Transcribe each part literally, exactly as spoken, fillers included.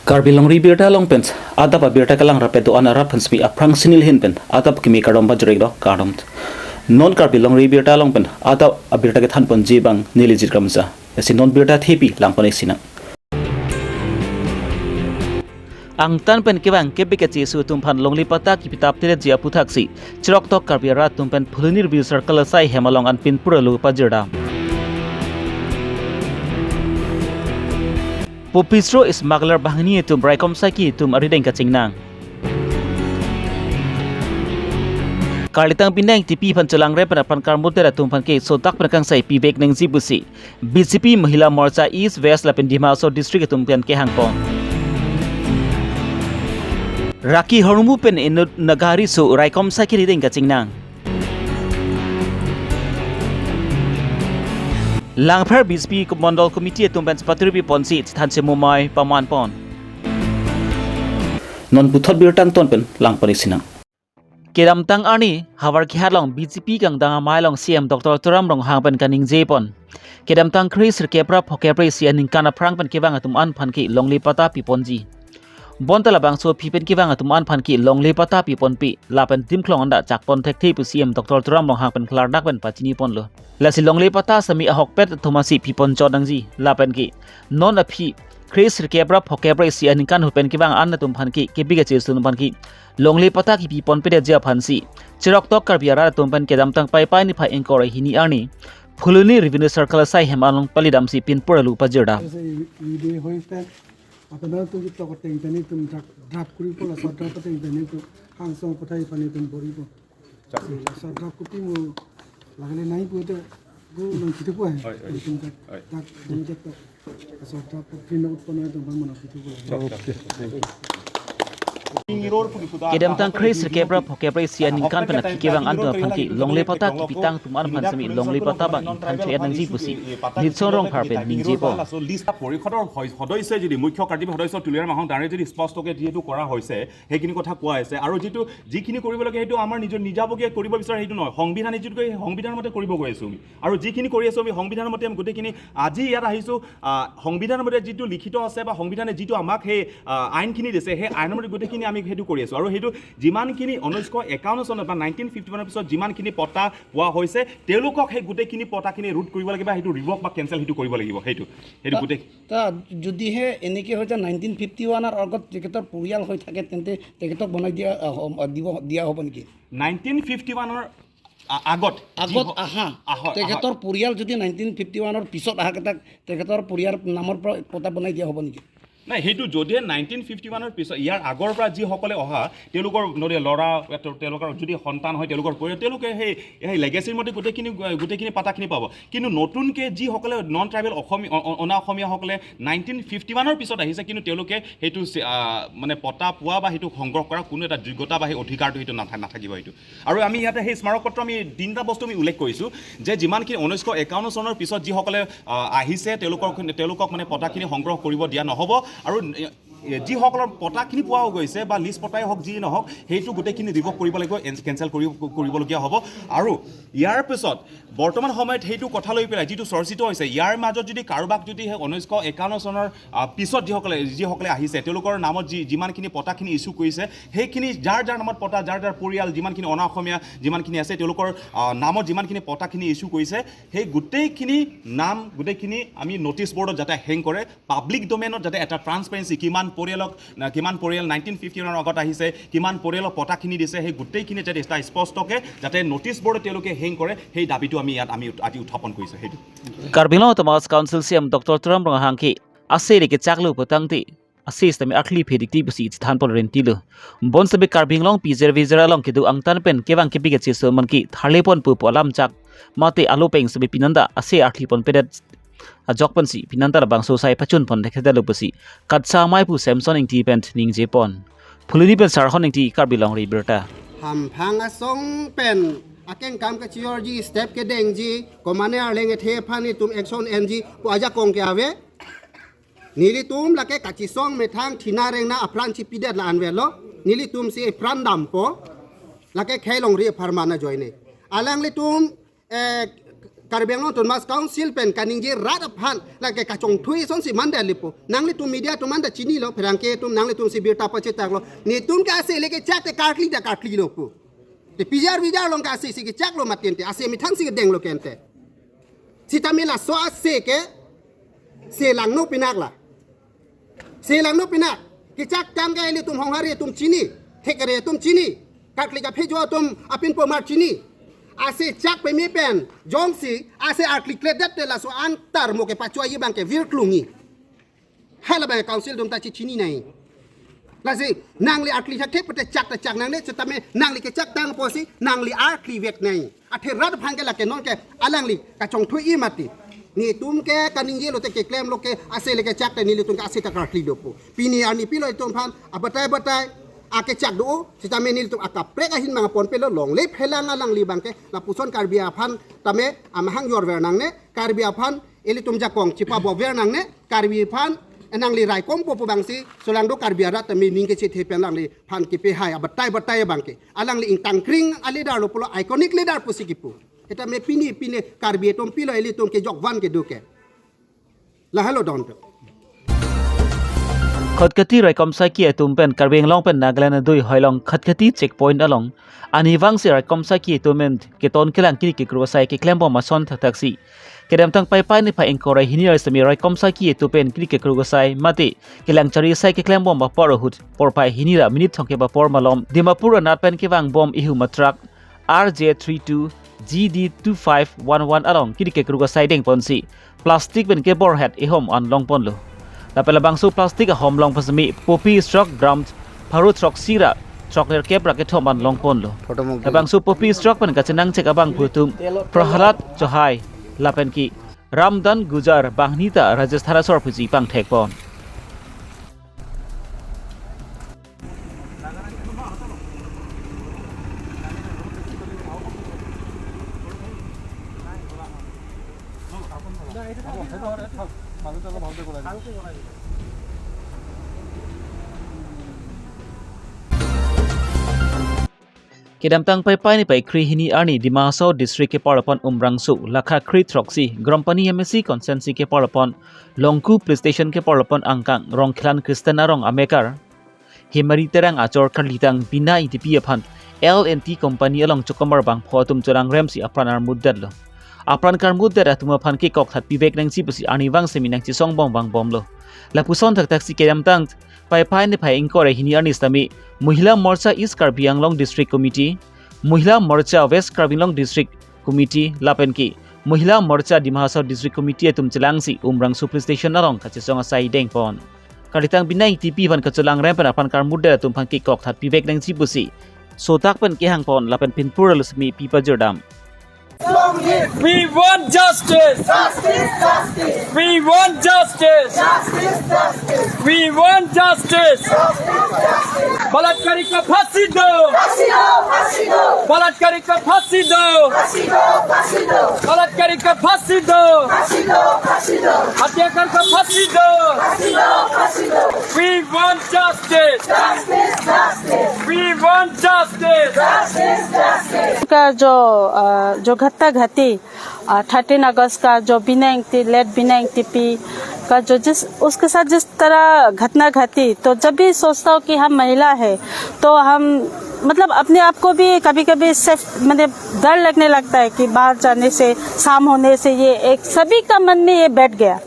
Karbi Longri Birta along pen adap abirta kelang rapet do-an arat aphan semi aphrang sinil hin pen adap kimi kardom pajirek do kardom. Non Karbi Longri Birta along pen adap abirta kethanponji abang neli Jit Kramsa. Lasi non birta thepi langpon-ik sinang. Angtan pen kevang kepik kacheso atum aphan longle patta kipitap teretji aputhaksi cheroktok Karbi arat atum pen Phuloni Revenue Circle asai hem along an pinpur alo pajir dam. Popistro smuggler banghini atum raikom saiki atum arideng kachingnang. Karlitang pinang tipi aphan chelangre pen aphan karmuter atum aphan ke sodak pen kangsai pivek nangji pusi B J P Mahila Morcha East West lapen Dima Hasao District atum pen kehangpon. Raki hormu pen inut nagari so raikom saiki arideng kachingnang. Langpher B J P Mondol Committee atum pen chepaturi piponsi chethan chemumai pamanpon. Non puthot birta angton pen langpon-ik sinang. Kedamtang arni Havarkehat along B J P kangdang amei along C M Doctor Tuliram Ronghang pen kaningjepon. Kedamtang kre sirkep ra phokep ra isi aningkan aphrang pen kevang atum an aphan ke longle patta piponji. Bonta labangso aphi pen kevang atum an aphan ke longle patta piponpe lapen dimklong anda chakpon thekthe pu C M Doctor Tuliram Ronghang pen klardak pen pachiniponlo. Lasi longle patta semi ahokpet atum asi pipon chot nangji lapen ke non aphi kre sirkep ra phokep ra isi aningkan hu pen kevang an atum aphan ke kepik kacheso atum aphan ke longle patta kipiponpedetji aphansi cheroktok Karbi arat atum pen kedamtang Paipai niphai ingkoi ra hini arni Phuloni Revenue Circle asai hem along palidamsi pinpur alo pajir dam. Ase ide hoiste apana tu jito koteng tani tum drug drug kuri pola sa drug koteng tani tu hangsong kothai pani tum bori po. Sa drug kuti mo lagale nai po te go nang kiti po hai. Oi, oi. Tum drug Oi. Drug dum jat to. Sa drug kuti na utpana tum bang mana kiti po. Chok, chok. Kedamtang kre sirkep ra phokep ra isi aningkan pen akhi kevang an atum aphan ke longle patta kipitang atum an aphan semi longle patta abang ingthan choyat nangji pusi Nitson Rongphar pen ningjepo. So, list পৰিষদৰ সদস্যই যদি, মুখ্য কাৰ্যবাহী সদস্য তুলিৰাম ৰংহাঙে যদি স্পষ্টকৈ যিহেতু কৰা হৈছে, সেইখিনি কথা কোৱা হৈছে। আৰু যিটো, যিখিনি কৰিব লাগে, সেইটো আমাৰ নিজৰ নিজাববীয়া কৰিব বিচাৰে, সেইটো নহয়। সংবিধানে যিটো কয়, সেই সংবিধানৰ মতে কৰিব গৈ আছোঁ আমি। আৰু যিখিনি কৰি আছোঁ আমি সংবিধানৰ মতে, আমি গোটেইখিনি আজি ইয়াত আহিছোঁ, আহ, সংবিধানৰ মতে যিটো লিখিত আছে বা সংবিধানে যিটো আমাক সেই, আহ, আইনখিনি দিছে, সেই আইনৰ মতে গোটেইখিনি আমি সেইটো কৰি আছোঁ। আৰু সেইটো যিমানখিনি ঊনৈছশ একাৱন্ন চনত বা নাইনটিন ফিফটি ওৱানৰ পিছত যিমানখিনি পট্টা পোৱা হৈছে, তেওঁলোকক সেই গোটেইখিনি পট্টাখিনি ৰোধ কৰিব লাগে বা সেইটো ৰিভক বা কেঞ্চেল সেইটো কৰিব লাগিব। সেইটো, সেইটো গোটেই তা যদিহে এনেকে হয় যে নাইনটিন ফিফটি ওৱানৰ আগত তেখেতৰ পৰিয়াল হৈ থাকে, তেন্তে তেখেতক বনাই দিয়া, আহ, হম, আহ, দিব, দিয়া হ'ব নেকি? নাইনটিন ফিফটি ওৱানৰ আ-, আগত, আগত যিস-, আহা, আহ, আহ। তেখেতৰ পৰিয়াল যদি নাইনটিন ফিফটি ওৱানৰ পিছত আহাকেইটাক তেখেতৰ পৰিয়াল নামৰ পৰা পট্টা বনাই দিয়া হ'ব নেকি? নাই, সেইটো যদিহে নাইনটিন ফিফটি ওৱানৰ পিছত, ইয়াৰ আগৰ পৰা যিসকলে অহা, তেওঁলোকৰ যদি ল'ৰা, তেওঁ-, তেওঁলোকৰ যদি সন্তান হয়, তেওঁলোকৰ পৰিয়াল, তেওঁলোকে সেই, সেই লেগেচিৰ মতে গোটেইখিনি, গোটেইখিনি পাটাখিনি পাব। কিন্তু নতুনকে যিসকলে নন ট্ৰাইবেল অসমীয়া, অ-, অ-, অনা অসমীয়াসকলে নাইনটিন ফিফটি ওৱানৰ পিছত আহিছে, কিন্তু তেওঁলোকে সেইটো চি-, আ, মানে পটা পোৱা বা সেইটো সংগ্ৰহ কৰা কোনো এটা যোগ্যতা বা সেই অধিকাৰটো সেইটো নাথা-, নাথাকিব সেইটো। আৰু আমি ইয়াতে সেই স্মাৰক পত্ৰ আমি তিনিটা বস্তু আমি উল্লেখ কৰিছোঁ যে যিমানখিনি ঊনৈছশ একাৱন্ন চনৰ পিছত যিসকলে, আ, আহিছে, তেওঁলোকৰ, তেওঁলোকক মানে পটাখিনি সংগ্ৰহ কৰিব দিয়া নহ'ব। আৰু, এ, এ, যিসকলৰ পটাখিনি পোৱা হৈ গৈছে বা লিজ পটাই হওক, যি নহওক, সেইটো গোটেইখিনি ৰিভক কৰিব লাগিব, এন-, কেঞ্চেল কৰিব, কৰিবলগীয়া হ'ব। আৰু ইয়াৰ পিছত বৰ্তমান সময়ত সেইটো কথা লৈ পেলাই যিটো চৰ্চিত হৈছে, ইয়াৰ মাজত যদি কাৰোবাক যদি সেই ঊনৈছশ একাৱন্ন চনৰ, আ, পিছত যিসকলে, যিসকলে আহিছে, তেওঁলোকৰ নামত যি, যিমানখিনি পটাখিনি ইছ্যু কৰিছে, সেইখিনি যাৰ যাৰ নামত পটা, যাৰ যাৰ পৰিয়াল, যিমানখিনি অনা অসমীয়া যিমানখিনি আছে, তেওঁলোকৰ, আ, নামত যিমানখিনি পটাখিনি ইছ্যু কৰিছে, সেই গোটেইখিনি নাম, গোটেইখিনি আমি নটিচ বৰ্ডত যাতে হেং কৰে, পাব্লিক ডমেইনত যাতে এটা ট্ৰান্সপেৰেঞ্চি, কিমান পৰিয়ালক, না, কিমান পৰিয়াল নাইনটিন ফিফটি ওৱানৰ আগত আহিছে, কিমান পৰিয়ালক পটাখিনি দিছে, সেই গোটেইখিনি যাতে এটা স্পষ্টকৈ যাতে নটিচ বৰ্ডত তেওঁলোকে হেং কৰে, সেই দাবীটো আমি ইয়াত আমি উত-, আজি উত্থাপন কৰিছোঁ। সেইটো Karbi Anglong Autonomous Council C M Doctor Tuliram Ronghang ke aseri kechaklo putangte ase sitame arli phedik ti pusi chethanpon rentilo. Bonsitame Karbi Anglong pijer vijer along kedo angtan pen kevang kepik kacheso atum ke tharleponpo pu alam chak mate alo pen sitame pinanda ase arliponpedet ajok pensi pinanda labangso sai pachunpon thekthedetlo pusi Katsa amei pu Samson Ingti pen ningjepon. Phuloni pen Sarhon Ingti, Karbi Longri Birta. Hamphang asong pen akengkam kachejorji, step kedengji, komane arleng ethe aphan itum action enji pu ajakong ke ave. Nelitum lake kachesong methang thina rengna apran chipidet la anvetlo. Nelitum si apran dampo. Lake khei longri apharman ajoine. Alanglitum, eh, Karbi Anglong Autonomous Council pen kaningje rat aphan lake kachongthui asonsi mandetlepo. Nanglitum media atum manda chinilo, pherangke atum nanglitumsi birta pachetaklo. Netum ke ase le kechak te karkli ta karklilopo. Te pijar bijar along ke ase si kechaklo mati ante, ase methang si kedenglo ke ante. Sitame laso ase ke selangno pinak la. Selangno pinak, kechaktang ke ilitum Honghari atum chini, Thekre atum chini, Karkli Kaphejo atum apin pomar chini. Ase chak peme pen jongsi ase arklikledet te laso antar mo kepachua-i abang ke virklungi. Hala abang council atum ta chechinine. Lasi nangli arkli thakthak pute chak ta chak nangne, sitame nangli kechaktang apotsi nangli arkli veknei. Athe rat aphan ke lake non ke alangli kachongthui-i mati. Netum ke kaningjelo te keklemlo ke ase le kechak te nelitum ke ase ta karklilopo. Pini arni pilo itum aphan abatai batai akechak do, sitame nelitum akaprek ahin mang ponpelo longle phelang alangli abang ke lapuson Karbi aphan tame amahang yorver nangne, Karbi aphan ilitum jakong chipabover nangne, Karbi aphan nangli raikompo pu abangsi, solang do Karbi arat tame ning kechethe pen alangliphan kepehai abatai batai abang ke. Alangli ingtangkring a-leader lo pulo, iconic leader pusi kipu. Sitame pini pini Karbi atum pilo ilitum kejokvan kedo ke. Lahelo don to. Khatkhati raikom saiki atum pen Karbi Anglong pen Nagaland adui Hoilong Khatkhati checkpoint along arnivang si raikom saiki atum pen keton kelang kiri kekru asai keklembom ason thakthaksi kedamtang Paipai niphai ingkoi ra hini arni sitame raikom saiki atum pen kiri kekru asai mate kelang chari asai keklembom apor ahut porphai hini ra minute thomkep apor malom Dimapur anat pen kevangbom ihum a-truck R J three two G D two five one one along kiri kekru asai dengponsi plastic pen keborhet ihum an longponlo. Lapen labangso plastic ahum longpon sitame poppy stalk gram pharo throksi ra throknerkep ra kethom an longponlo. Labangso poppy stalk pen kachenangchek abangphu atum Prahalad Chauhan lapen ke Ramdan Gujar banghini ta Rajasthan asor aphuji pangthekpon. Kedamtang Paipai niphai kre hini arni Dima Hasao District kepar apon Umrangso lakha kre throksi Grompani M A C constituency kepar apon Longku Police Station kepar apon angkang Rongkhelan Christian arong amekar Hemari Terang achor karlitang Bina Ingtipi aphan L and T company along chokomar bangpho atum cholangremsi apran armutdetlo. Apran karmutdet atum aphan kekok thatpivek nangji pusi arnivang sitame nangchesongbom vangbomlo. Lapuson thakthaksi kedamtang Paipai niphai ingkoi ra hini arni sitame Mohila Morcha East Karbi Anglong District Committee, Mohila Morcha West Karbi Anglong District Committee lapen ke Mohila Morcha Dima Hasao District Committee atum chelangsi Umrangso Police Station along kachesong asai dengpon. Karlitang Bina Ingtipi aphan kacholangrem pen apran karmutdet atum aphan kekok thatpivek nangji pusi sotak pen kehangpon lapen pinpur alusmi pipajirdam. We want justice. Justice, justice. We want justice. Justice, justice. We want justice. Justice, justice. बलात्कारी को फांसी दो। फांसी दो, फांसी दो। बलात्कारी को फांसी दो। फांसी दो, फांसी दो। बलात्कारी को फांसी दो। फांसी दो, फांसी दो। हत्याकर को फांसी दो। फांसी दो, फांसी दो। We want justice. Justice, justice. We want justice. Justice, justice. का जो, अ, जो घटना घटी, थर्टीन अगस्त का जो बिना इंगती, लेट बिना इंगतीपी का जो जिस, उसके साथ जिस तरह घटना घटी, तो जब भी सोचता हूँ कि हम महिला है, तो हम, मतलब, अपने आप को भी कभी-कभी सेफ, मतलब, डर लगने लगता है कि बाहर जाने से, शाम होने से, ये एक सभी का मन में ये बैठ गया।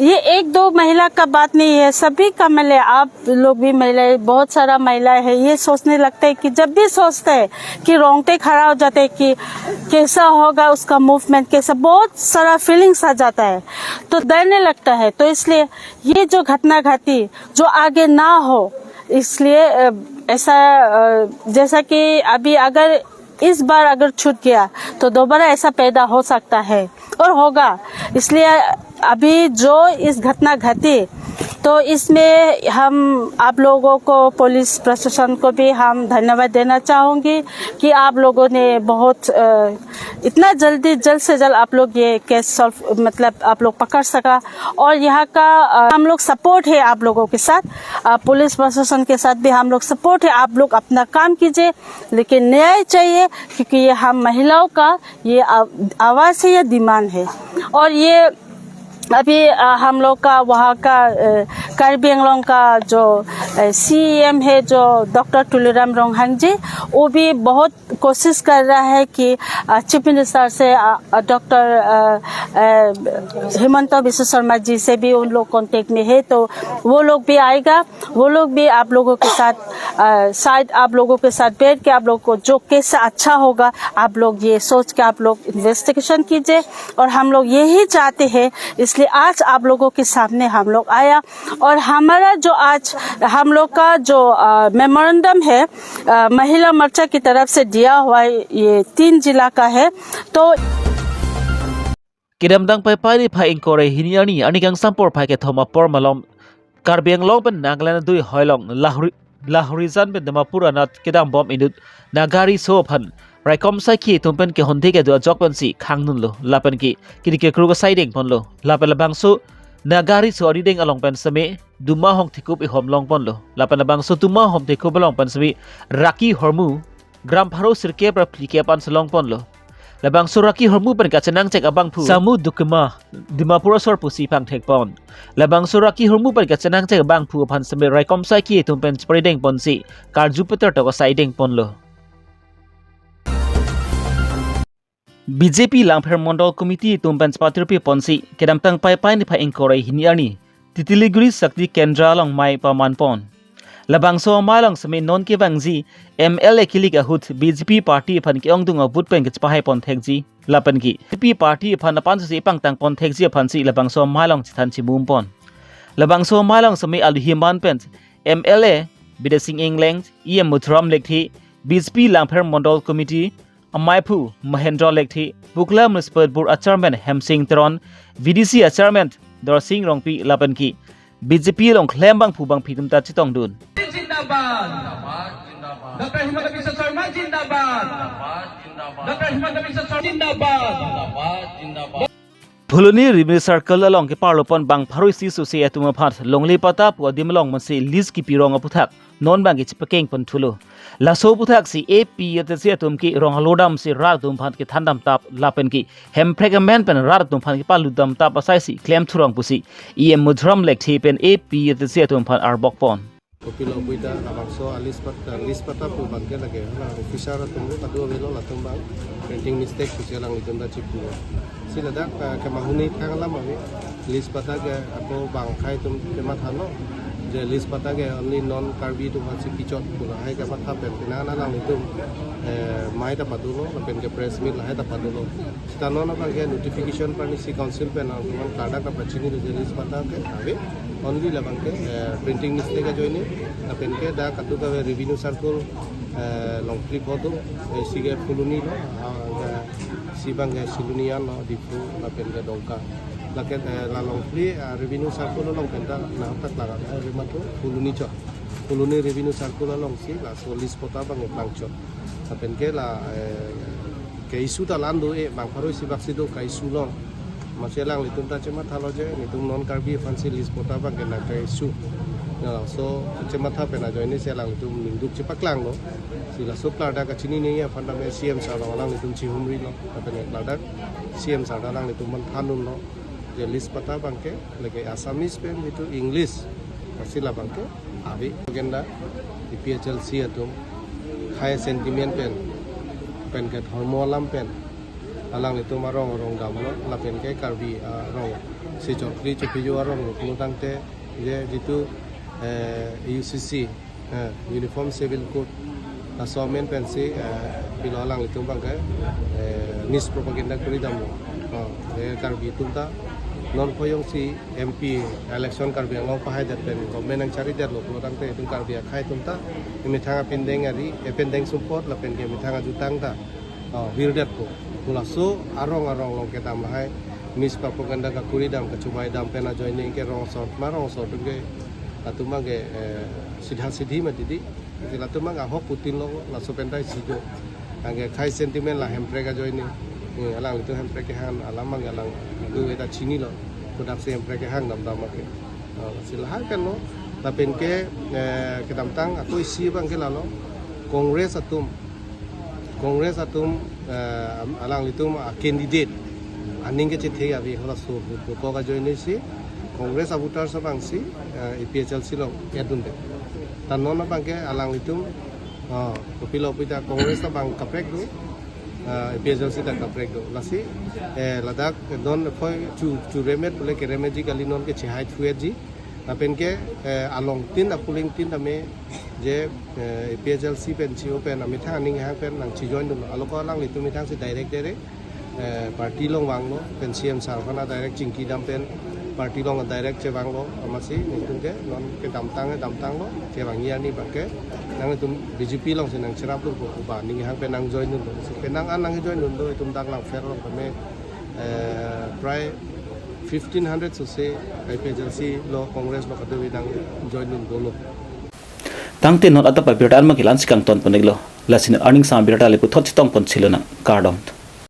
ये एक दो महिला का बात नहीं है, सभी का, मतलब, आप लोग भी महिलाएं, बहुत सारा महिलाएं हैं, ये सोचने लगते हैं कि जब भी सोचते हैं कि रोंगटे खड़ा हो जाते हैं कि कैसा होगा उसका मूवमेंट, कैसा, बहुत सारा फीलिंग्स आ जाता है, तो डरने लगता है। तो इसलिए ये जो घटना घटी, जो आगे ना हो, इसलिए, अ, ऐसा, अ, जैसा कि अभी अगर इस बार अगर छूट गया, तो दोबारा ऐसा पैदा हो सकता है और होगा। इसलिए अभी जो इस घटना घटी, तो इसमें हम आप लोगों को, पुलिस प्रशासन को भी हम धन्यवाद देना चाहूँगी कि आप लोगों ने बहुत, अ, इतना जल्दी, जल्द से जल्द आप लोग ये केस सॉल्व, मतलब आप लोग पकड़ सका। और यहाँ का, अ, हम लोग सपोर्ट है आप लोगों के साथ, अ, पुलिस प्रशासन के साथ भी हम लोग सपोर्ट है। आप लोग अपना काम कीजिए, लेकिन न्याय चाहिए, क्योंकि ये हम महिलाओं का ये आव-, आवाज़ है, ये डिमांड है। और ये अभी, अ, हम लोग का वहाँ का, अ, कार्बी आंगलोंग का जो, अ, सीएम है, जो डॉक्टर तुलीराम रोंगहांग जी, वो भी बहुत कोशिश कर रहा है कि, अ, चीफ मिनिस्टर से, अ, अ, डॉक्टर, अ, अ, हिमंत बिश्व शर्मा जी से भी उन लोग कांटेक्ट में है, तो वो लोग भी आएगा। वो लोग भी आप लोगों के साथ, अ, शायद आप लोगों के साथ बैठ के आप लोग को जो कैसे अच्छा होगा, आप लोग ये सोच के आप लोग इन्वेस्टिगेशन कीजिए। और हम लोग यही चाहते हैं, इसलिए आज आप लोगों के सामने हम लोग आया। और हमारा जो आज हम लोग का जो, अ, मेमोरेंडम है, अ, महिला मोर्चा की तरफ से दिया हुआ है, ये तीन जिला का है। तो Kedamtang Paipai niphai ingkoi ra hini arni, arni kangsam porphai kethom apor malom, Karbi Anglong pen Nagaland adui hoilong Lahori, Lahorijan pen Dimapur anat kedambom inut Naga riso aphan raikom saikhi atum pen kehonde kedo ajok pensi khangdunlo, lapen ke kiri kekru kasai dengponlo, lapen labangso Naga riso arideng along pen seme Duma Hongthekup ihom longponlo, lapen labangso Duma Hongthekup along pen seme Raki Hormu gram pharo sirkep ra phlikep an si longponlo. Labangso Raki Hormu pen kachenangchek abangphu Samu Dukima, Dimapur asor pusi pangthekpon. Labangso Raki Hormu pen kachenangchek abangphu aphan seme raikom saikhi atum pen chepari dengponsi karju peter to kasai dengponlo. B J P Langpher Mondol Committee atum pen chepatirpi ponsi kedamtang Paipai niphai ingkoi ra hini arni Titiliguri Shakti Kendra along mei pamanpon. Labangso amei along seme non kevangji M L A kilik ahut B J P party aphan ke-ongdung avote pen kechepahai ponthekji, lapen ke B J P party aphan apan susi pangtang ponthekji aphansi labangso amei along chethan chimumpon. Labangso amei along seme aluhi man pen M L A Bidya Sing Engleng, E M Madhuram Lekthe, B J P Langpher Mondol Committee ameiphu Mahendra Lekthe, Bukla Municipal Board a Chairman Hemsing Teron, V D C a Chairman Dorsing Rongpi lapen ke B J P along klem bangphu bangphi atum ta chetongdun. Zindabad. Doctor Himanta Biswa Sarma zindabad. Doctor Himanta Biswa Sarma zindabad. Phuloni Revenue Circle along keparlopon bang pharo isi susi atum aphan longle patta pu adim along mansi lease kipi rong aputhak non bang ke chepakeng ponthulo. Laso aputhak si A P H L C atum ke rong alo damsi rat atum aphan kethan damtap lapen ke Hemprek amen pen rat atum aphan kepalut damtap asai si klem thurong pusi E M Madhuram Lekthe pen A P H L C atum aphan arbokpon. Kopilo puita labangso a-lease pat-, a-lease patta pu abangke lake, na officer atum lo kadu avelo, latum bang printing mistake pusi alanglitum ta chipu. Si ladak, ah, kemahuni thang alam ave, lease patta ke ako bang akhei atum kematha lo, je lease patta ke only non Karbi atum aphansi pichot pu lahai kematha pen pina na alanglitum, eh, mei ta padulo, lapen ke press meet lahai ta padulo. Seta non abangke notification parni si council pen nangtuman klardak ta pachinilo je lease patta ke ave, only labangke, eh, printing mistake ajoine, lapen ke dak kadokave revenue circle, eh, Longphli pho do, eh, si ke Phuloni lo, ah, ke si abangke Siloni an lo, Diphu, lapen ke Dongka. Lake, eh, la Longphli, ah, revenue circle along pen ta nahok ta klardak, eh, ave mathur Phuloni chot. Phuloni revenue circle alongsi laso lease patta abangke pangchot. Lapen ke la, eh, ke-issue ta la-an do, eh, bang pharo isi bak si do ke-issue long. Amatsi alanglitum ta chemathalo je, netum non Karbi aphansi lease patta abangke nang ke-issue. Laso chematha pen ajoine si alanglitum ningduk chepaklanglo. Si laso klardak kachinine aphan tame C M sir along alanglitum chihumrilo. Lapen klardak C M sir ta alanglitum aphan thandunlo. Je lease patta abangke lake Assamese pen jitu English, lasi labangke ave. Agenda A P H L C atum akhei sentiment pen, pen ke dhormo alam pen alanglitum arong arong damlo, lapen ke Karbi arong si chokri chopijo arong lo tangte je jitu, eh, U C C, eh, Uniform Civil Code, laso amen pensi, eh, pilo alanglitum abangke, eh, mispropaganda kori damlo. Oh, eh, Karbi atum ta non pho jongsi M P election Karbi Anglong pahaidet pen government nangcharidetlo pulo tangte itum Karbi akhei atum ta emethang apindeng ari, epindeng sumpot lapen ke emethang ajutang ta, oh, virdetpo. Pu laso arong arong along kedam lahai Mispropaganda kakuri dam, kachomai dam pen ajoine ke rong asor, ma rong asor atum ke, latum abang ke, eh, sidha sidhi mati dei. Lasi latum abang ahok putin lo, laso pen ta isi do. Anke khei sentiment la Hemprek ajoine. Eh, alanglitum Hemprek kehang, alam abang alang, itu eta chinilo. Kodaksi Hemprek kehang dam dam ke. Oh, lasi lahai pen lo. Lapen ke, eh, kedamtang ako isi abang ke lalo. Congress atum, Congress atum, eh, alanglitum a candidate aning kechethe ave, halaso vote bukok ajoine si Congress a voters abang si, eh, A P H L C along edunde. Ta non abang ke alanglitum, ah, kopilo pu ta Congress abang kaprek do, ah, A P H L C ta kaprek do. Lasi, eh, ladak non phoi chu, chu remet pule ke remetji kali, non ke chehai thuetji. Lapen ke, eh, along tin, a polling tin tame je, eh, A P H L C pen chi-o pen amethang aning kehang pen nangchijoin dunlo. Aloko alanglitum methang si direct direct, eh, party along vanglo, pen C M sir aphan direct chingki dam pen party along direct chevanglo, amatsi nelitum ke non kedamtang, damtanglo, kevangji arni abang ke nangtum B J P along si nangcherap dunpo pu ba aning kehang pen nangjoin dunlo. Si penang an nangjoin dunlo, itum dak Langpher along tame, eh, prai fifteen hundred sose A P H L C lo, Congress lo, kadokave nangjoin dun dolo. Tangte non adap abirta an abang ke la-an si kangton pon-iklo. Lasi arni angsam abirta le puthot chetong ponsilonang, kardom.